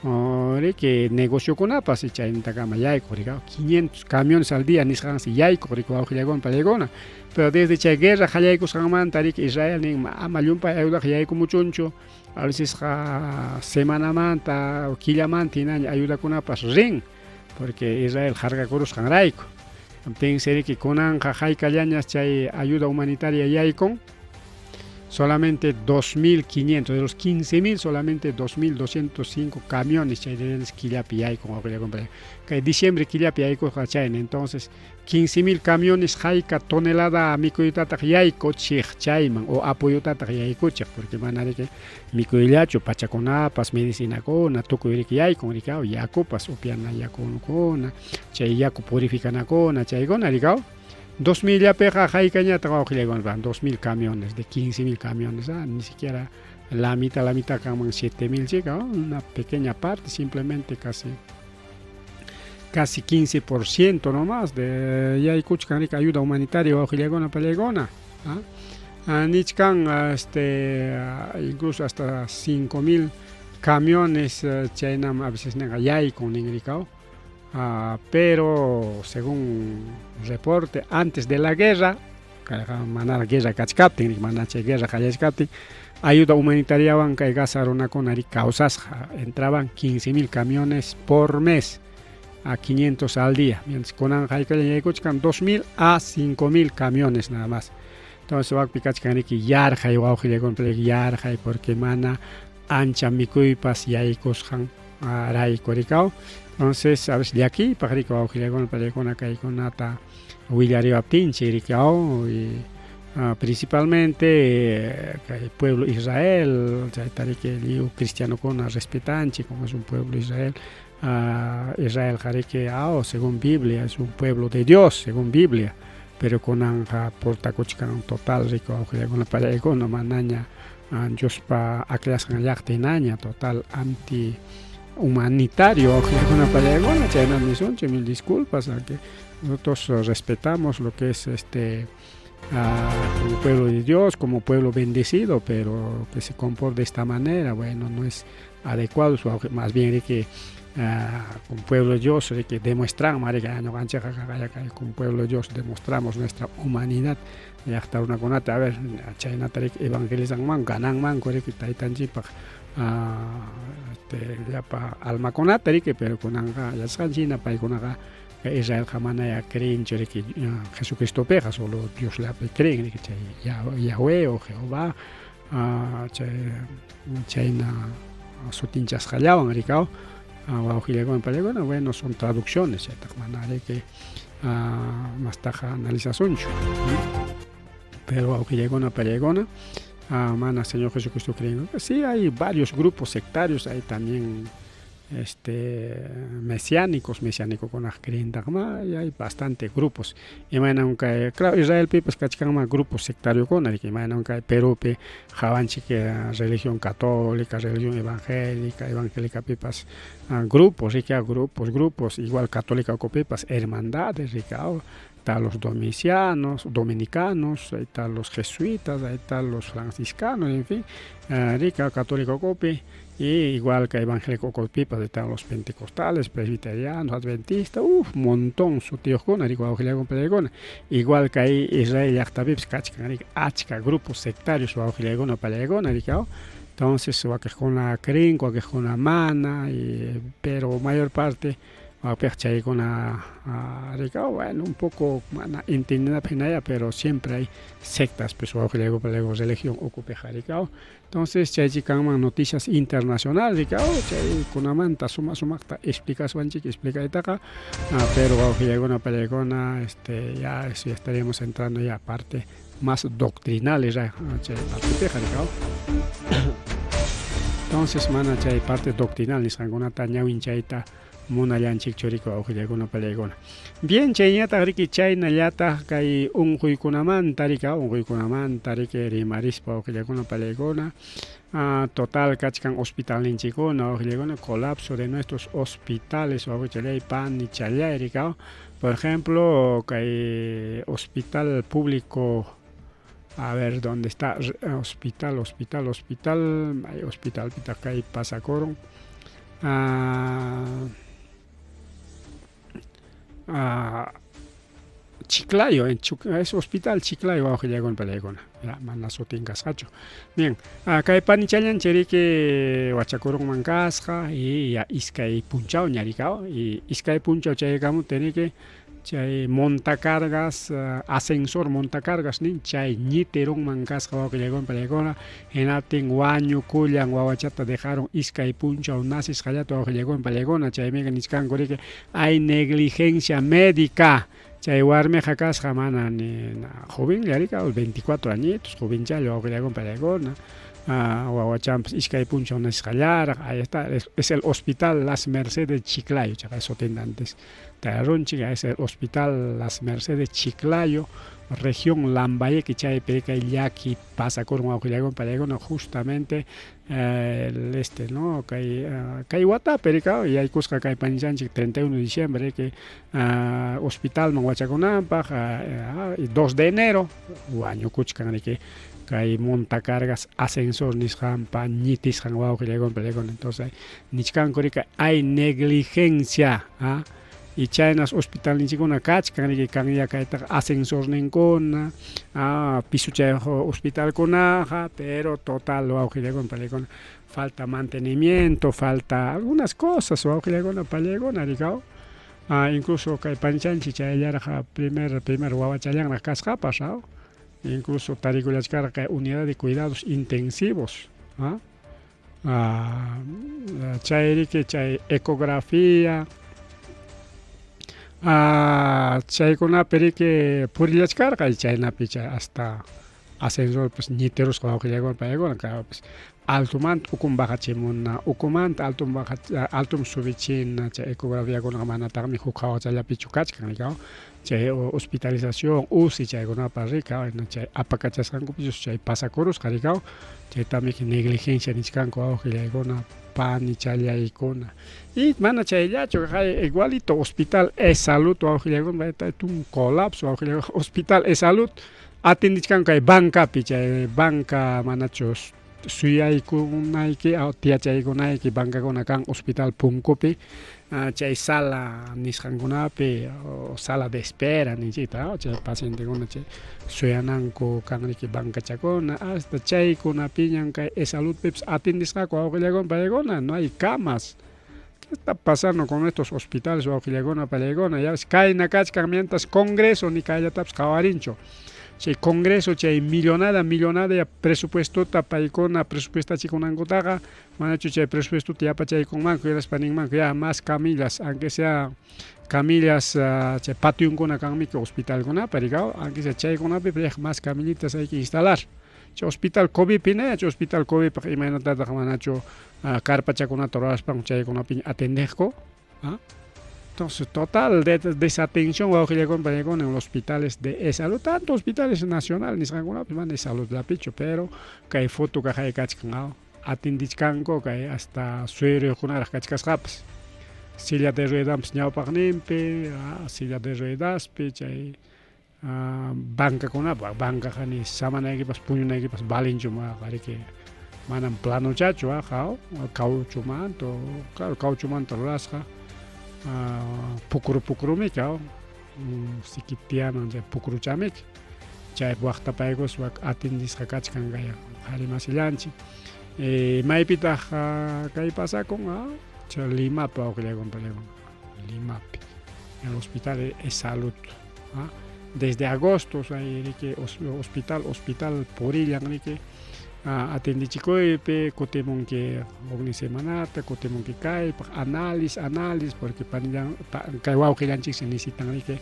Riki negociokunapas chaynintakama yaykuq riki 500 camiones al día nisqansi yaykuq riki wawqillakuna pallaykuna. Pero desde chay guerra qallaykusqanmanta riki Israel nin ama llumpay ayudaqa yaykumuchunchu, a vecesqa semanamanta killamanta hinaña ayudakunapas rin porque Israel harkakurusqanrayku. Tinsi riki kunanqa haykallañas chay ayuda humanitaria yaykun, solamente 2.500, de los 15.000 solamente 2.205 camiones chay killapi yaykun wawqillakuna. Kay diciembre killapi yaykusqa chayna, entonces 15.000 camiones hayka tonelada mikuytataq yaykuchiq chayman o apoyotataq yaykuchiq porque mana riki mikuyllachu pachakunapas medicinakuna tukuy riki yaykun riki yakupas upyana yakukuna chay yaku purificanakuna chaykuna riki 2000 llapiqa haykañataq wawqillakuna 2000 camiones de 15.000 camiones, ni siquiera la mitad kanman 7000 chica, una pequeña parte, simplemente casi casi 15% nomás de yaykuchkan riki ayuda humanitaria wawqillakuna pallaykuna. Nichkan incluso hasta 5000 camiones chaynam a veces ninqa yaykun nin rikaw. Pero según reporte antes de la guerra, manaraq guerra kachkaptin, mana chay guerra qallachkaptin, ayuda humanitariawan kay Gaza runakuna riki kawsasqa, entraban 15.000 camiones por mes a 500 al día, mientras kunanqa haykalla yaykuchkan 2000 a 5000 camiones nada más. Entonces wakpi kachkan riki yarqay wawqillakuna yarqay porque mana ancha mikuypas yaykusqan rayku rikaw. Entonces a veces llakiypaq riki wawqillakuna pallaykuna kaykunata willariwaptinchik rikaw y principalmente kay pueblo Israel chayta riki lliw cristianokuna respetanchik como es un pueblo Israel. Israelqa riki según Biblia es un pueblo de Dios, según Biblia, pero kunanqa portakuchkan total riki wawqillakuna pallaykuna manaña Diospa akllasqan llaqta hinaña, total anti humanitario wawqillakuna pallaykuna, chayna nisunchik, mil disculpas, que nosotros respetamos lo que es como pueblo de Dios, como pueblo bendecido, pero que se comporte de esta manera, bueno, no es adecuado, más bien de que como pueblo de Dios, de que demuestran, como pueblo de Dios demostramos nuestra humanidad, llaqta runakunata, a ver, chaynata riki evangelizanman, gananmanku riki taytanchikpaq llapa almakunata riki, pero kunanqa yachasqanchik hina paykunaqa Israelqa manaya creenchu riki Jesucristopiqa, solo Diosllapi creen riki, chay Yahweh o Jehová, chay chayna sutinchasqallawan rikaw wawqillakuna pallaykuna, bueno, son traducciones, chaytaqa mana riki mastaqa analizasunchu, pero wawqillakuna pallaykuna mana Señor Jesucristo creen. Sí, hay varios grupos sectarios, hay también mesiánicos, mesiánicokunaq creentaqma, y hay bastante grupos. Imaynam kay, claro, Israelpipas kachkanman grupos sectariokuna, riki, imaynam kay Perupi qawanchik religión católica, religión evangélica, evangélicapipas grupos, riki, grupos, grupos, igual católica ukupipas hermandades, riki, están los domicianos, dominicanos, ahí están los jesuitas, ahí están los franciscanos, en fin, riki, católico ukupi, y igual que evangélico ukupipas, están los pentecostales, presbiterianos, adventistas, uff, montón sutiyuqkuna, riki, wawqillakuna pallaykuna, igual que ahí Israel llaqtapipas kachkan, riki, achka grupos sectarios wawqillakuna pallaykuna, riki, entonces wakiqkuna creen, wakiqkuna mana, y, pero mayor parte wapiq chaykuna riki, bueno, un poco mana entiendenapaq hinalla, pero siempre hay sectas, pues wawqillakuna pallaykuna religión ukupiqa, riki, entonces chaychi kanman noticias internacional, riki, chaykunamanta suma sumaqta explicaswanchik explicaytaqa, pero wawqillakuna pallaykuna, ya, ya estaríamos entrando ya parte más doctrinales chay partepiqa, riki. Entonces mana chay parte doctrinal nisqankunata ñawinchayta munallanchikchu riki wawqillakuna pallaykuna. Bien, chayñataq riki chaynallataq kay unquykunamanta riki, unquykunamanta riki rimarispa wawqillakuna pallaykuna, total kachkan hospitalninchikkuna wawqillakuna, colapso de nuestros hospitales wawqichalay panichalay riki. Por ejemplo, kay hospital público, a ver, ¿dónde está? Hospital, hospital, hospital, hay hospital pitaq kay pasakurun. Chiclayo, en es hospital Chiclayo wawqillaykuna palaykuna, mana sutin kasqachu. Bien, kay panichallanchik riki wachakurunman kasqa y ya iskay punchawña rikaw y iskay punchaw chayaykamuptin riki chay montacargas ascensor montacargas nin chay ñitirunman kasqa wawqillaykuna palaykuna hinaptin wañukullan wawachata dejaron iskay punchaw nacisqallata wawqillaykuna palaykuna chaymi nichkanku riki hay negligencia médica chay warmiqa kasqa mana ni jovenlla riki 24 añitos jovenchalla wawqillaykuna palaykuna wawachanpas iskay punchaw nacisqallaraq ahí está es el hospital Las Mercedes Chiclayo chayqa sutinta antes tarunchik es el hospital Las Mercedes Chiclayo región Lambayeque chaypi kay llaki pasakurun wawqillaykuna palaykuna justamente el este no kay kay watapi rika yaykusqa kay panichanchik 31 de diciembre que hospitalman wachakunanpaq 2 de enero wañukuchkan riki kay montacargas ascensor nisqanpa ñitisqan wawqillaykuna palaykuna entonces nichkanku rika hay negligencia y chaynas hospitalninchikkuna kachkan riki kanya kaytaqa ascensorninkuna pisuchayuq hospitalkunaqa pero total wawqillaykuna palaykuna falta mantenimiento falta algunas cosas wawqillaykuna palaykuna rikaw incluso kay panichanchik chayllaraq primer primer wawachallanraq kasqapas incluso tarikullachkarqa kay unidad de cuidados intensivos chay riki chay ecografía chaykunapi riki purillachkarqa chaynapi chay hasta ascensor pues ñitirusqa wawqillaykuna paykuna pues altomanta ukun bajachimuna ukumanta alton altom subichina chay ecografiakunaqa manataqmi huk hawachallapichu kachkan rikaw chay hospitalización UCI chaykunapas rikaw chay apakachasqankupichus chay pasakurusqa rikaw chaytami negligencia nichkanku wawqillaykuna panichallaykuna y mana chayllachu igualito hospital EsSalud wawqillaykuna un colapso wawqillaykuna hospital EsSalud atendichkanku kay bancapi chay banca manachus suyaykunayki tiyachaykunayki bancakuna kan hospital punkupi chay sala nisqankunapi sala de espera ninchikta chay pacientekuna chay suyananku kan riki bancachakuna hasta chaykunapiñan kay EsSaludpipas atendisqaku wawqillaykuna paykuna no hay camas. ¿Qué está pasando con estos hospitales wawqillaykuna palaykuna? Ya ves kayna kachkan mientras congreso ni kayllatapas qawarinchu chay congreso chay millonada millonada presupuestota paykuna presupuestachikunankutaqa manachu chay presupuestota yapachaykunmanku hinaspa ninmanku ya más camillas aunque sea camillas chay pationkuna kanmiki hospitalkunapa rikaw aunque sea chaykunapi más camillitas hay que instalar chay hospital Covipi ne chay hospital Covipaq imaynatataq manachu karpachakunata ruraspanku chaykunapiña atendeqku. Entonces, total de desatención wawqillaykuna paykuna en los hospitales de EsSalud, tanto hospitales nacionales nisqankunapas mana EsSaludllapichu, pero kay foto kaqay kachkan atendichkanku kay hasta suyruykunaraq kachkasqapas silla de ruedanpas ñawpaqninpi silla de ruedaspi chay bancakunapa bancaqa ni samanaykipas puñunaykipas valinchu riki manam planochachu cauchumanta claro cauchumanta rurasqa pukru pukrumiki sikip tiyanan chay pukruchamiki chaypi waqtapaykuspa atendisqa kachkan kay qhari masillanchik maypitaq kay pasakun chay Limapi wawqillaykuna palaykuna Limapi el hospital EsSalud desde agosto riki hospital hospital purillan riki atendichikuypi kutimunki huknin semanata kutimunki kaypaq análisis análisis porque panillan kay wawqillanchiksi necesitan riki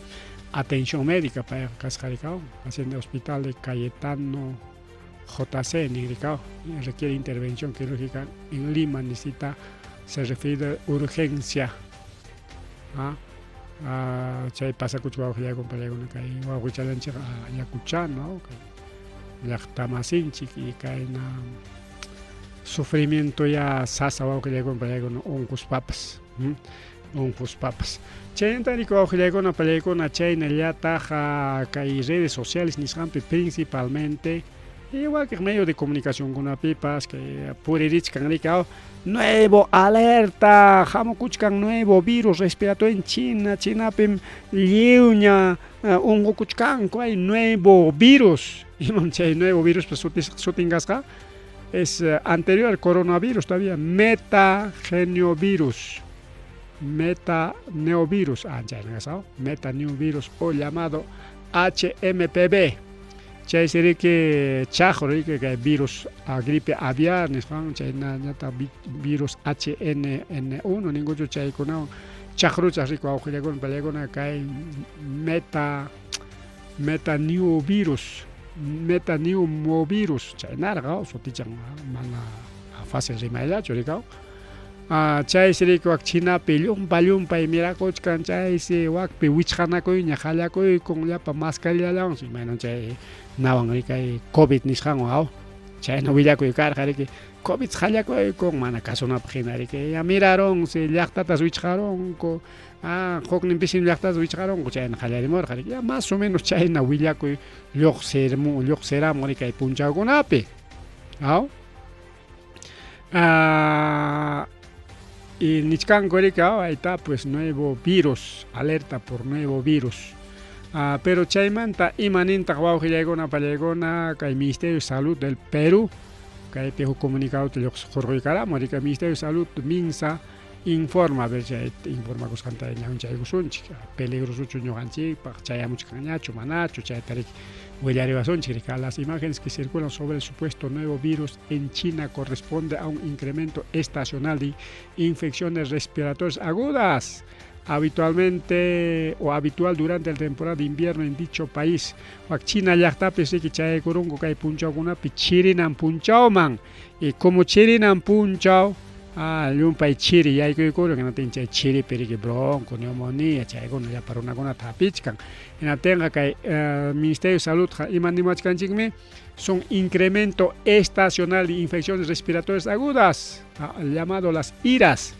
atención médica payqa kasqa rikaw paciente hospital de Cayetano JC nin rikaw requiere intervención quirúrgica en Lima necesita se refiere urgencia chay pasakuchka wawqillaykuna palaykuna kay wawqichallanchik Ayacuchano llaqtamasinchik y kayna sufrimiento ya sasa wawqillaykuna palaykuna unquspapas unquspapas chaynata riki wawqillaykuna palaykuna chaynallataq kay redes sociales nisqanpi principalmente. Y wakiq medio de comunicacionkunapipas kay puririchkan riki nuevo alerta hamukuchkan nuevo virus respiratorio en China, Chinapim lliwña unqukuchkanku hay nuevo virus. Imam chay nuevo virus sutin kasqa? Es anterior al coronavirus todavía, metageniovirus. Metaneovirus, chayna kasqa, metaneovirus o llamado HMPV. Chaysi riki chaqru riki kay virus gripe aviar nisqan chaynañataq virus HNN1 ninkuchu chaykunawan chaqruchaq riki wawqillakuna payllakuna kay meta metaneovirus metaneumovirus chaynarqa sutichan mana fácil rimayllachu riki. Chaysi riki wak Chinapi llumpa llumpay mirakuchkan chaysi wakpi wichqanakuyña qallakuykun llapa mascarillallawansi imaynan chay nawan riki kay COVID nisqanwan aw chayna willakuy karqa riki COVID qallakuykun mana kasunapaq hina riki ya mirarunsi llaqtatas wichqarunku huknin vecino llaqtatas wichqarunku chayna qallarimurqa riki ya más o menos chayna willakuy lluqsirmu lluqsiramun riki kay punchawkunapi aw. Y nichkanku riki ahí está pues nuevo virus, alerta por nuevo virus. Pero chaymanta ima nintaq wawqillaykuna pallaykuna kay Ministerio de Salud del Perú kaypi huk comunicadota lluqsirqurquykaramo riki Ministerio de Salud MINSA informa a ver chay informakusqanta ñawinchaykusunchik peligrosochu ñuqanchikpaq chayamuchkanñachu manachu chayta riki willariwasunchik riki. Las imágenes que circulan sobre el supuesto nuevo virus en China corresponde a un incremento estacional de infecciones respiratorias agudas habitualmente o habitual durante la temporada de invierno en dicho país. Wak China llaqtapi riki chayaykurunku kay punchawkunapi chirinan punchawman y como chirinan punchaw llumpay chiri yaykuykurun hinaptin chay chiripi riki bronco, neumonía chaykuna llapa runakunata hapichkan. Hinaptinqa kay Ministerio de Saludqa ima niwachkanchikmi son incremento estacional de infecciones respiratorias agudas llamado las IRAS.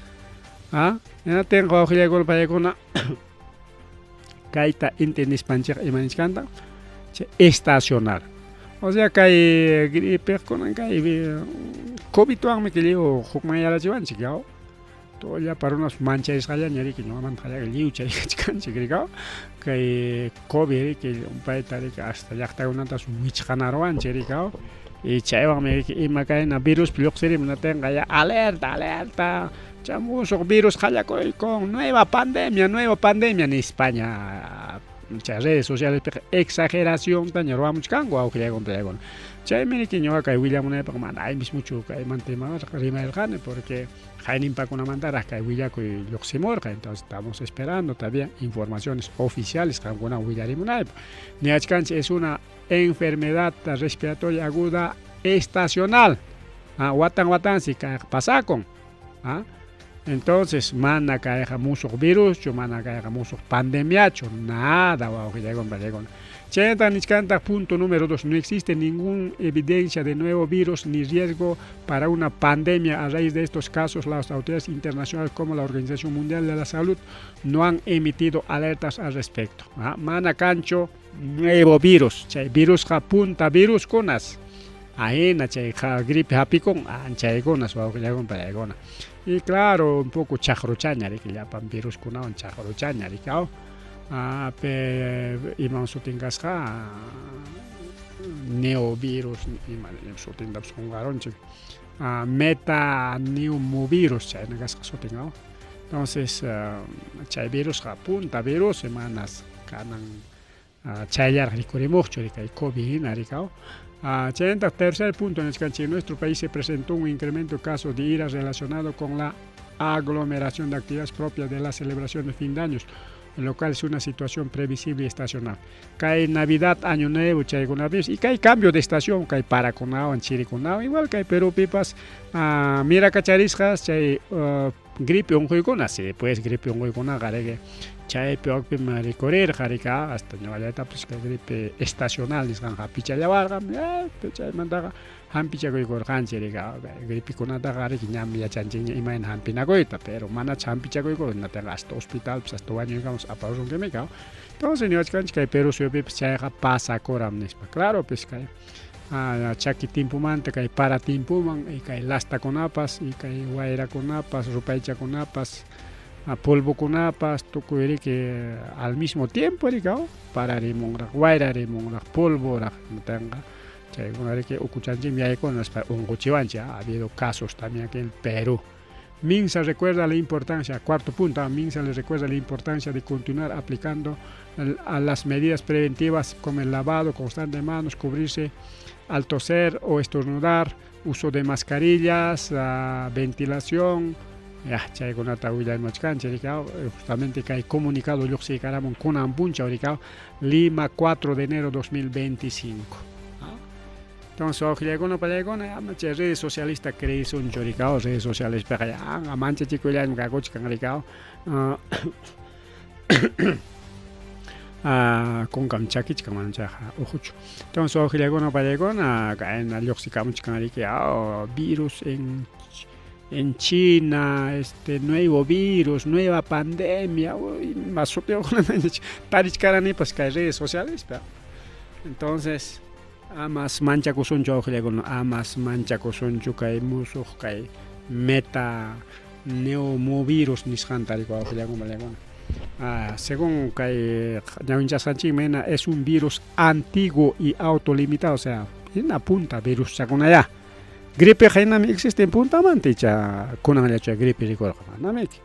Hinaptinqa wawqillaykuna pallaykuna kayta entendispanchikqa ima nichkanta chay estacional. O sea kay gripeqkuna kay COVIDwanmi lliw hukmanyarachiwanchik yaw. Todo llapa runas mancharisqallaña riki ñuqamanta qallaqa lliw chay kachkanchik riki kay COVID riki llumpayta riki hasta llaqtakunatas wichqanaruwanchik riki y chaywanmi riki ima kayna viruspi lluqsirimun hinaptinqa ya alerta alerta chay musuq virus qallakuykun nueva pandemia nispaña chay redes socialespiqa exageraciontaña ruwamuchkanku wawqillaykuna pallaykuna. Chaymi riki ñuqa kay willamunaypaq mana ahí mismochu kaymanta rimarirqani porque hayninpakunamantaraq kay willakuy lluqsimurqa entonces estamos esperando todavía informaciones oficiales qamkunawan willarimunaypaq. Niwachkanchik es una enfermedad respiratoria aguda estacional. Watan watansi kayqa pasakun. Entonces mana kayqa musuq viruschu, mana kayqa musuq pandemiachu, nada wawqillaykuna pallaykuna. Chaynata nichkantaq punto número 2, no existe ninguna evidencia de nuevo virus ni riesgo para una pandemia. A raíz de estos casos, las autoridades internacionales como la Organización Mundial de la Salud no han emitido alertas al respecto. Mana kanchu nuevo virus, chay virusqa punta viruskunas. Ahina chay gripe hapikun, chaykunas wawqillaykuna pallaykuna. Y claro, un poco chaqruchaña riki llapan viruskunawan chaqruchaña riki pe imam sutin kasqa neovirus ima sutintapas qunqarunchik metaneumovirus chayna kasqa sutin entonces chay virusqa punta virus manas kanan chayllaraq rikurimuqchu riki kay COVID hina riki. Chaynataq tercer punto nichkanchik en nuestro país se presentó un incremento de casos de ira relacionado con la aglomeración de actividades propias de la celebración de fin de años, lo cual es una situación previsible y estacional. Kay Navidad, Año Nuevo, chaykunapis y kay cambio de estación, kay parakunawan, chirikunawan, igual kay Perúpipas mirakacharisqas chay gripe unquykuna, sí, pues gripe unquykunaqa riki chaypi wakpim rikurirqa riki hasta ñuqallaytapas kay gripe estacional nisqanqa hapichallawarqa, chaymantaqa hampichakuykurqanchik riki gripekunataqa riki ñam yachanchikña imayna hampinakuyta, pero manacha hampichakuykur hinaptinqa hasta hospitalpas hasta wañuykamas aparusunkimika. Entonces niwachkanchik kay Perú suyupipas chayqa pasakuram nispa. Claro pues kay Chaki timpumanta kay para timpuman y kay lastakunapas y kay wayrakunapas, rupaychakunapas, polvokunapas tukuy riki al mismo tiempo riki pararimunraq, wayrarimunraq, polvoraq imatanqa chaykuna riki ukuchanchikmi yaykuna nispa unquchiwanchik. Ha habido casos también aquí en Perú. Minsa recuerda la importancia, cuarto punto, Minsa le recuerda la importancia de continuar aplicando a las medidas preventivas como el lavado constante de manos, cubrirse al toser o estornudar, uso de mascarillas, ventilación. Ya, chaykunata willamachkanchik, justamente kay comunicado lluqsiykaramun kunan punchaw, Lima 4 de enero 2025. Entonces, wawqillaykuna pallaykuna, ama chay redes socialista creyisunchu, rikaw, redes sociales piqa yanqa manchachikuyllami kakuchkan, rikaw. Kunkam chakichkan mana chayqa uhuchu. Entonces, wawqillaykuna pallaykuna, kayna lluqsikamuchkan riki, virus en China, este nuevo virus, nueva pandemia, ima sutiyuqkunata tarichkaranipas kay redes sociales. Entonces, amas manchakusunchu wawqillaykuna, amas manchakusunchu kay musuq kay meta neumovirus nisqanta riku wawqillaykuna pallaykuna. Según kay ñawinchasqanchikmi hina es un virus antiguo y autolimitado, o sea, hina punta viruschakunaya. Gripeqa hinami existen puntamanta icha kunanllachu gripe rikurqa, manamiki.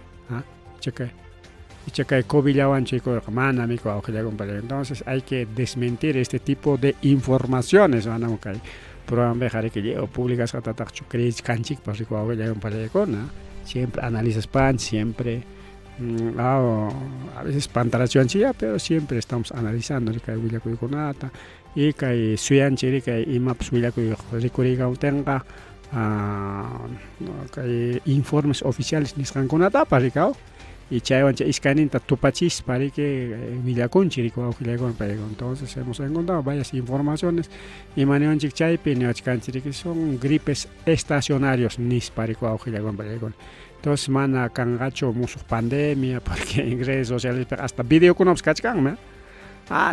Icha kay COVIDllawanchu rikurqa, manami wawqillaykuna pallaykuna. Entonces hay que desmentir este tipo de informaciones, manam kay programapiqa riki lliw publicasqatataqchu creyichkanchikpas riku wawqillaykuna pallaykuna. Siempre analizaspanchik, siempre a veces pantarachiwanchikya, pero siempre estamos analizando kay willakuykunata y kay suyanchik kay imapas willakuy rikuriykamuptinqa kay informes oficiales nisqankunatapas rikaw y chaywan chay iskayninta tupachispa riki willakunchik riku wawqillaykuna pallaykuna. Entonces hemos encontrado varias informaciones ima niwanchik chaypi niwachkanchik riki son gripes estacionarios nispa riku wawqillaykuna pallaykuna. Entonces mana kanqachu musuq pandemia porque en redes sociales hasta videokunapas kachkanmi.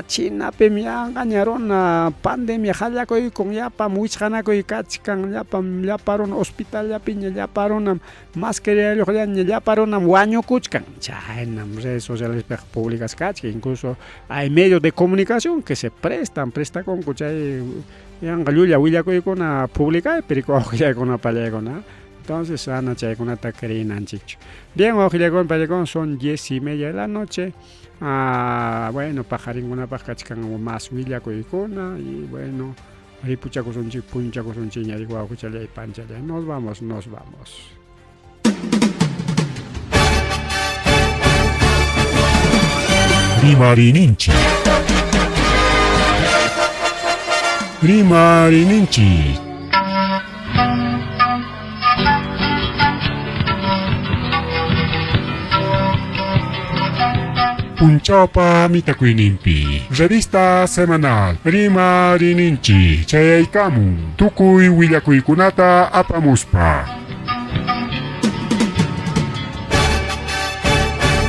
Chinapim yanqaña runa pandemia qallakuykun, llapam wichqanakuy kachkan, llapam llapa runa hospitallapiña, llapa runam mascarillayuqllaña, llapa runam wañukuchkan. Chaynam redes sociales publicasqa kachkan, incluso hay medios de comunicación que se prestan, prestakunku chay yanqa llulla willakuykuna publicaypi riku wawqillaykuna pallaykuna. Entonces, ana chaykunata creyinanchikchu. Bien, wawqillaykuna pallaykuna, son 10:30 de la noche. Bueno, paqarinkunapaq kachkan más willakuykuna y bueno, ripuchakusunchik, punchakusunchikña riku wawqichallay panchallay. Nos vamos, nos vamos. Rimarininchik. Rimarininchik. Punchawpa mitakuyninpi. Revista semanal Rimarininchik chayaykamun tukuy willakuykunata apamuspa.